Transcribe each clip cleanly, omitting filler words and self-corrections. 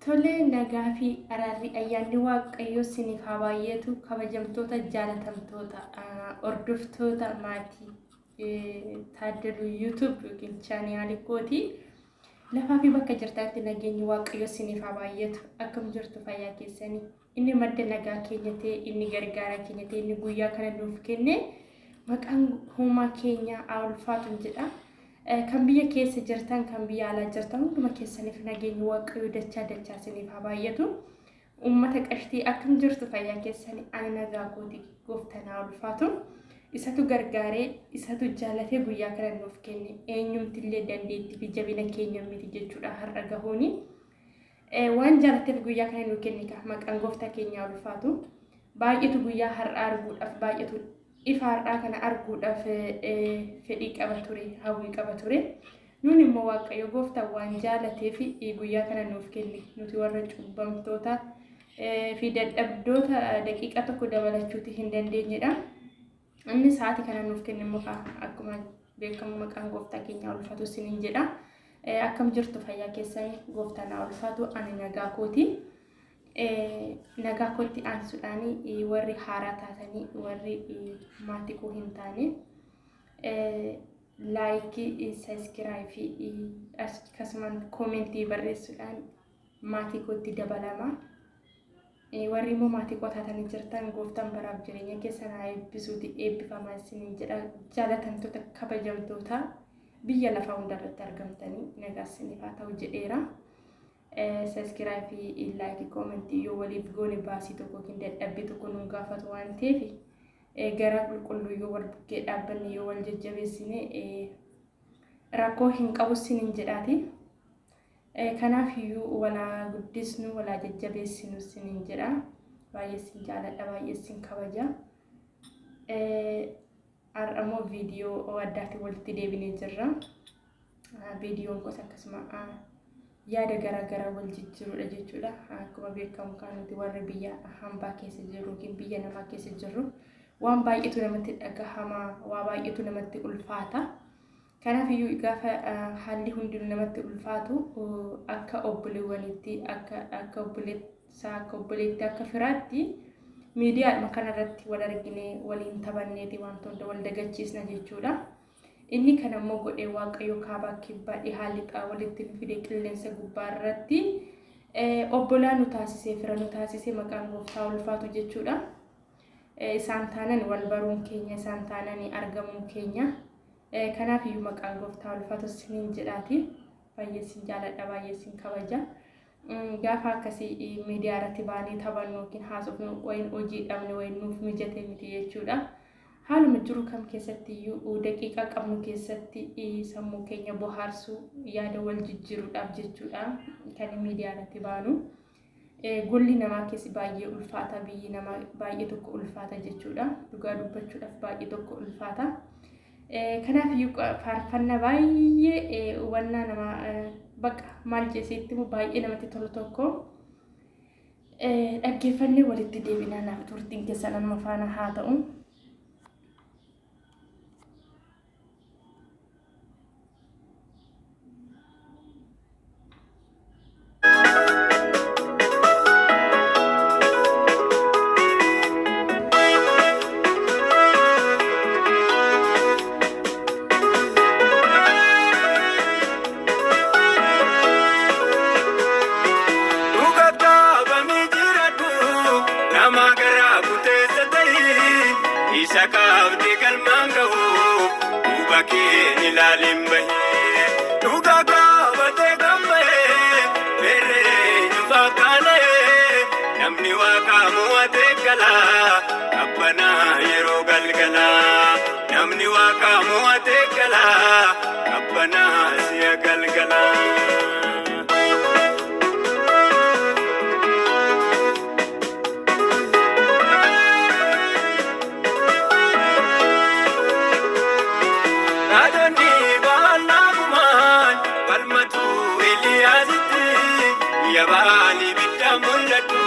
Tole nagaa fi araarri ayyaanni Waaqayyoo siniif haa baay'atu kabajamtoota jaalatamtoota hordoftoota maatii Taaddaluu YouTube yookiin chaanaalii kooti. Lafaa fi bakka jirtanitti nageenyi Waaqayyoo siniif haa baay'atu. Akkam jirtu fayyaa keessanii? Inni madda nagaa keenya ta'e, inni gargaaraa keenya ta'e, inni guyyaa kana nuuf kenne maqaan uumaa keenyaa haa ulfaatu jedha. Kan biyya keessa jirtan, kan biyya alaa jirtan hunduma keessaniif nageenyi Waaqayyoo dachaa dachaa isiniif haa baay'atu. Uummata qashtii akkam jirtu fayyaa keessanii? Ani nagaa kooti, gooftaan haa ulfaatu. Isatu gargaaree, isatu jaalatee guyyaa kana nuuf kenne. Eenyumtillee dandeettii fi jabina keenya miti jechuudha har'a gahuuni. Waan jaalateef guyyaa kana nuu kenne kaa maqaan gooftaa keenyaa ulfaatu. Baay'eetu guyyaa har'aa arguudhaaf, baay'eetu ifa har'aa kana arguudhaaf fedhii qaba ture, hawwii qaba ture. Nuun immoo Waaqayyo gooftaan waan jaalateef guyyaa kana nuuf kenne. Nuti warra cubbamtoota fi dadhabdoota daqiiqaa tokko dabalachuuti hin dandeenyedha. Inni sa'aatii kana nuuf kenne immoo akkuma beekamu maqaan gooftaa keenyaa ulfaatu isiniin jedha. Akkam jirtu fayyaa keessanii? Gooftaan haa ulfaatu, ani nagaa kooti. Nagaa kootti aansuudhaan warri haaraa taatanii, warri maatii koo hin taane, laayikii, sabiskiraaybii akkasumas koomentii barreessuudhaan maatii kootti dabalama. Warri immoo maatii koo taatanii jirtan gooftaan baraaf jireenya keessan haa eebbisuuti, eebbifamaa isiniin jedha. Jaalatamtoota kabajamtoota biyya lafaa hundarratti argamtanii nagaa isiniif haa ta'u jedheera. Sabiskiraayibii, laayikii, koomentii yoo waliif goone baasii tokko yookiin dadhabbii tokko nuun gaafatu waan ta'eef, garaa qulqulluu yoo wal bukkee dhaabbanne, yoo wal jajjabeessine rakkoo hin qabu isiniin jedhaati. Kanaaf iyyuu walaa guddisnu, walaa jajjabeessinu isiniin jedha. Baay'ee isin jaaladha, baay'ee isin kabaja. Har'a immoo viidiyoo addaatiin walitti deebinee jirra. Viidiyoon kunis akkasuma yaada garaa garaa wal jijjiirudha jechuudha. Akkuma beekamu kan nuti warri biyya hambaa keessa jirru yookiin biyya namaa keessa jirru waan baay'eetu namatti dhagahama, waa baay'eetu namatti ulfaata. Kanaaf iyyuu gaafa haalli hundinuu namatti ulfaatu akka obboleewwaniitti, akka obboleessaa, akka obboleetti, akka firaatti miidiyaadhuma kanarratti wal arginee waliin taphanneeti wanta hunda wal dagachiisna jechuudha. Inni kana immoo godhee Waaqayyo kaabaa kibbaa dhihaa lixaa walitti nu fidee qilleensa gubbaa irratti obbolaa nu taasisee, fira nu taasisee, maqaan gooftaa ulfaatu jechuudha. Isaan taanan wal baruun keenya, isaan taanan argamuun keenya. Kanaaf iyyuu maqaan gooftaa ulfaatu isiniin jedhaati. Baay'ee isin jaaladha, baay'ee isin kabaja. Gaafa akkasii miidiyaa irratti baanee taphannu yookiin haasofnu wayin hojii dhabne, wayin nuuf mijate miti jechuudha. Haaluma jiru kam keessatti iyyuu daqiiqaa qabnu keessatti sammuu keenya bohaarsuu, yaada wal jijjiiruudhaaf jechuudha kan miidiyaa irratti baanu. Golli namaa keessi baay'ee ulfaata, biyyi namaa baay'ee tokko ulfaata jechuudha. Dhugaa dubbachuudhaaf baay'ee tokko ulfaata. Kanaaf iyyuu faarfannaa baay'ee hubannaa namaa bakka maal jeseetti immoo baay'ee namatti tolu tokko dhaggeeffannee walitti deebinaa. Naaf turtiin keessan anuma faana haa ta'u. Dhuga qabamii jiraadhu, nama garaa kuteessa ta'ii, isa qabdi galmaan gahu, duuba kee ilaalin bahee. Dhuga qabatee kan bahee, beerree nyufaa kaana'ee, namni waaqa mo'atee galaa, qabbanaa yeroo galgalaa. Namni waaqa mo'atee galaa, qabbanaa si'a galgalaa. Raajonni baallaagumaan falmatu Eeliyaasitti, yabaali bidda mul'atu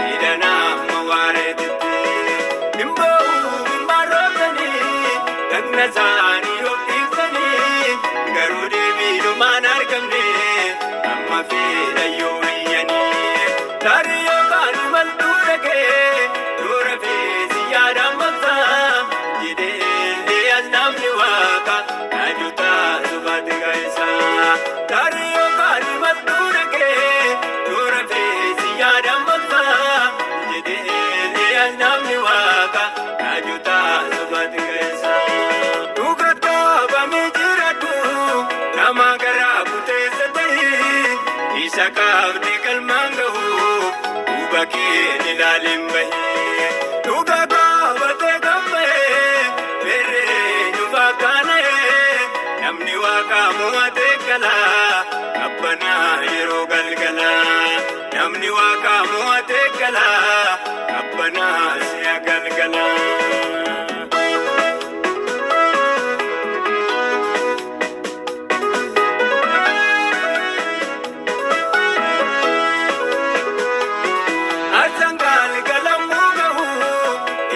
hidhanaa amma waareetitti. Hin boo'u hin dhagna isaanii of dhiibsanii, garuu deebiinumaan argamne amma fedha yoo iyyanii. Isa qabdee galmaan gahu duuba kee ilaaleen bahee. Dhuga qaabatee gabbahee berree nyufa kaana'ee namni waaqa mo'atee galaa qabbanaa yeroo galgalaa. Namni waaqa mo'atee galaa qabbanaa si'a galgalaa. Arsaan galgalamuu gahu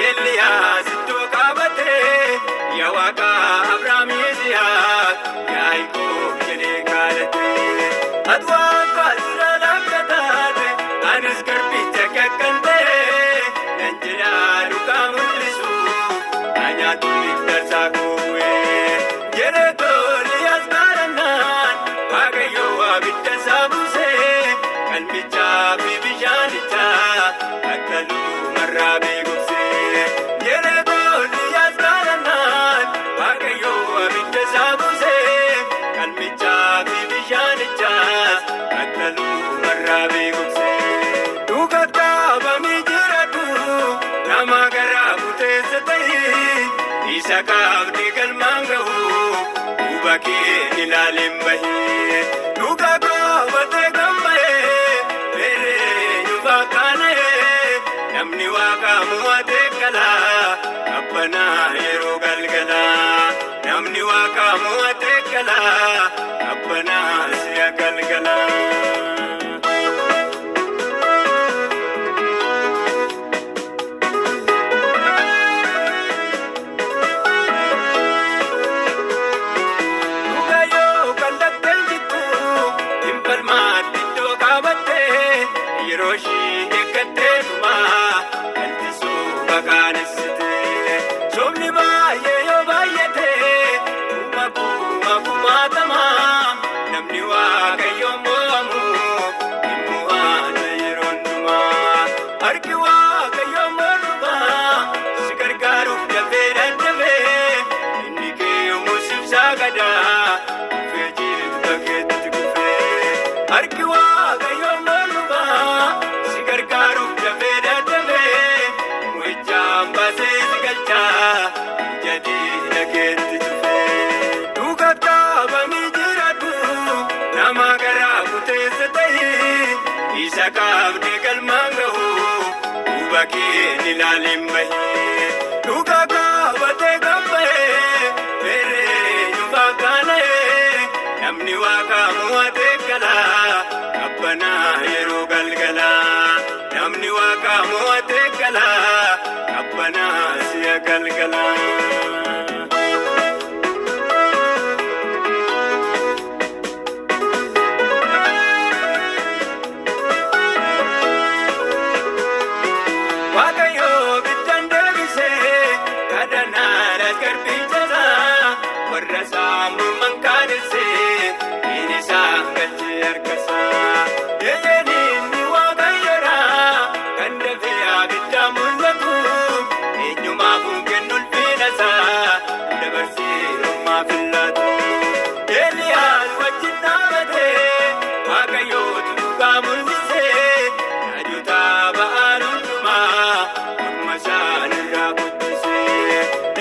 Eeliyaas iddoo qaabatee yaa waaqa Abrahaam Yisihaaq Yaaqoob jedhee kadhatee. Ati waaqa jira lakka taate anis garbicha kakkan ta'e nan jedhaa dhugaa mul'isu na nyaatu ibdarsaa koo bu'ee. Jedhee Eeliyaas kadhannaan Waaqayyo abidda isaa buusee qalmichaa fi bishaanichaa akka lumarraa beekumsee. Jedhee Eeliyaas kadhannaan Waaqayyo abidda isaa buusee qalmichaa fi bishaanichaa akka lumarraa beekumsee. Dhuga dhaabamee jiraatu nama garaa kuteessa ta'ee isa qabdee galmaan gahu duuba kee ilaaleen bahee. Dhuga qaabatee gamma'ee berree nyufa kaana'ee namni waaqa mo'atee galaa qabbanaa yeroo galgalaa. Namni waaqa mo'atee galaa qabbanaa si'a galgalaa. Dhugayyoo kallatteen jittu hinfalmaatti iddoo qaabattee yeroo ishii eeggattee tumaa galchisuu maqaanessite. Sobni baay'ee yoo baay'ate kuma kuma kumaatamaa namni waaqayyoon mo'amu hin mo'ata yeroo hundumaa. Harki waaqayyoon mormaa si gargaaruuf dafee dadhabee inni kee yommuu sibsaa gadaa kufee jilba keetti kufee. Harki waaqayyoon mormaa si gargaaruuf dafee dadhabee mo'ichaan baasee si galchaa ija diina keetti cufee. Dhuga dhaabamee jiraatu nama garaa kuteessa ta'ee isa qabdee galmaan gahu duuba kee ilaaleen bahee. Dhuga qaabatee gabbahee berree nyufa kaana'ee namni waaqa mo'atee galaa qabbanaa yeroo galgalaa. Namni waaqa mo'atee galaa qabbanaa si'a galgalaa. Waaqayyo biddaan deebisee kadhannaadhaas garbicha isaa warra isaa morman kaadessee inni isaan galchee harka isaa. Eeyyeen inni Waaqayyoodha kan dafee abiddaa mul'atu eenyumaaf hin kennu ulfina isaa dabarsee ormaaf hin laatu. Eeliyaas wajjin dhaabatee Waaqayyootu dhugaa mul'isee raajota ba'aan hundumaa morma isaan irraa qunchisee.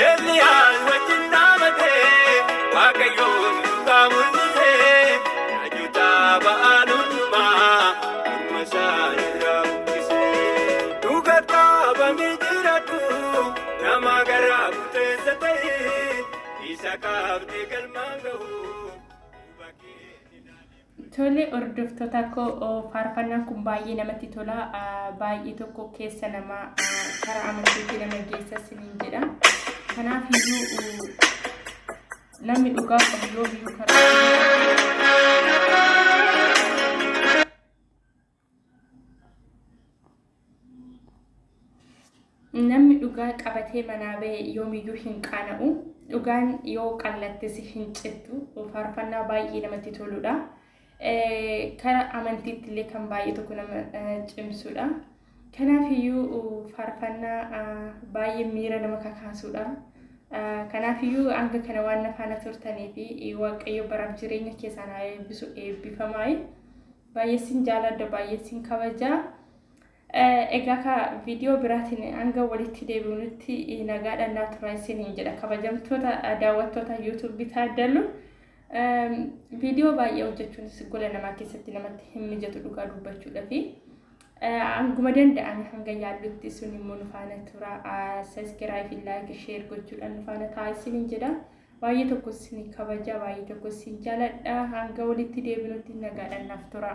Eeliyaas wajjin dhaabatee Waaqayyootu dhugaa mul'isee raajota ba'aan hundumaa morma isaan irraa qunchisee. Dhuga dhaabamee jiraatu nama garaa kuteessa ta'ee isa qabdee galmaan gahu duuba kee ilaalee. Tole hordoftoota koo faarfannaan kun baay'ee namatti tola. Baay'ee tokko keessa nama karaa amantiitti nama geessa siniin jedha. Kanaaf iyyuu namni dhugaa qabu yoomiyyuu karaa namni dhugaa qabatee manaa bahe yoomiyyuu hin qaana'u. Dhugaan yoo qallattes hin cittu. Faarfannaa baay'ee namatti toludha. Karaa amantiitti illee kan baay'ee tokko nama cimsudha. Kanaaf iyyuu faarfannaa baay'ee miira nama kakaasudha. Kanaaf iyyuu hanga kana waan na faana turtanii fi Waaqayyo baraaf jireenya keessan haa eebbisu eebbifamaa. Baay'ee sin jaaladha, baay'ee sin kabajaa. Egaa ka viidiyoo biraatiin hanga walitti deebinutti nagaadhaan naa turaa isiniin jedha, kabajamtoota daawwattoota yuutuubii Taaddalu. Viidiyoo baay'ee hojjechuunis gola namaa keessatti namatti hin mijatu dhugaa dubbachuudhaafi. Hanguma danda'ame hanga yaallutti sun immoo nu faana tura. Subscribe, like, share gochuudhaan nu faana ta'a isiniin jedha. Baay'ee tokko isin kabaja, baay'ee tokko isin jaaladha. Hanga walitti deebinutti nagaadhaan naaf tura.